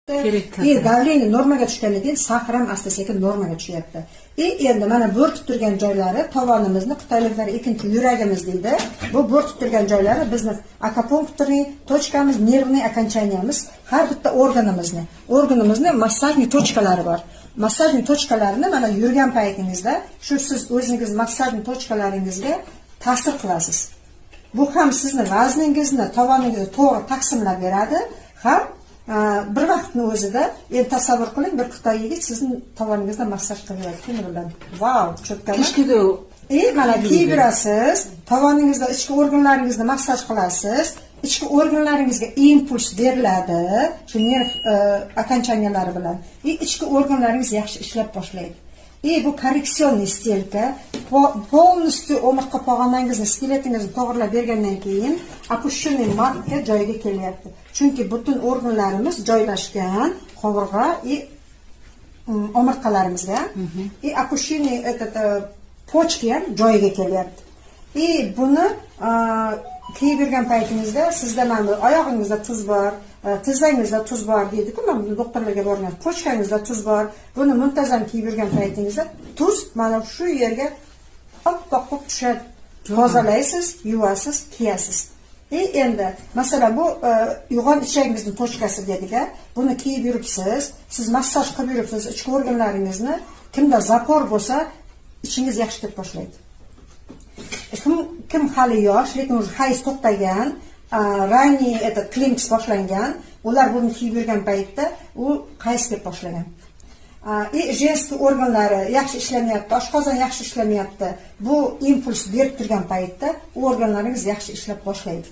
Kerak. И давление normaga tushgandan keyin сахар ham asta sekin normaga tushyapti. И endi mana bo'rtib turgan joylari tovonimizni, xitoyliklar ikkinchi yuragimiz deydi. Bu bo'rtib turgan joylari bizni акупунктурный точка miz, нервный окончания miz, har bitta organimizni массажный точка lari bor. Массажный точка larini mana yurgan paytingizda shu siz o'zingiz массажный точка laringizga ta'sir qilasiz. Bu ham sizni vazningizni, tovoningizni to'g'ri taqsimlab beradi, ham bir vaqtni o'zida, endi tasavvur qiling, bir xitoy yigit sizni tovoningizda massaj qilyapti bilan. Vau, чётко. Kishkida. И mana kiyib yurasiz, tovoningizda ichki organlaringizni massaj qilasiz, ichki organlaringizga impuls beriladi shu nerv окончания lari bilan. И ichki organlaringiz yaxshi ishlab boshlaydi. И bu коррекционный стелька полностью umurtqa pog'onangizni, skeletingizni to'g'irlab bergandan keyin опущенный матка joyiga kelyapti. Chunki butun organlarimiz joylashgan qovurg'a и omurtqalarimizga. И опущенный этот почки ham joyiga kelyapti. И buni kiyib yurgan paytingizda sizda mana bu oyog'ingizda tuz bor, tizzangizda tuz bor deydi-ku, mana bu doktorlarga borgan, почка ngizda tuz bor. Buni muntazam kiyib yurgan paytingizda tuz mana shu yerga oppoq bo'lib tushadi. Tozalaysiz, yuvasiz, kiyasiz. И endi masalan bu yo'g'on ichagingizni точка si dedik a, buni kiyib yuribsiz, siz massaj qilib yuribsiz ichki organlaringizni. Kimda запор bo'lsa, ichingiz yaxshi ketib boshlaydi. Kim hali yosh, lekin уже hayz to'xtagan, ранний этот климакс boshlangan, ular buni kiyib yurgan paytda u qayz kelib boshlagan. И женский organlari yaxshi ishlamayapti, oshqozon yaxshi ishlamayapti. Bu impuls berib turgan paytda u organlaringiz yaxshi ishlab boshlaydi.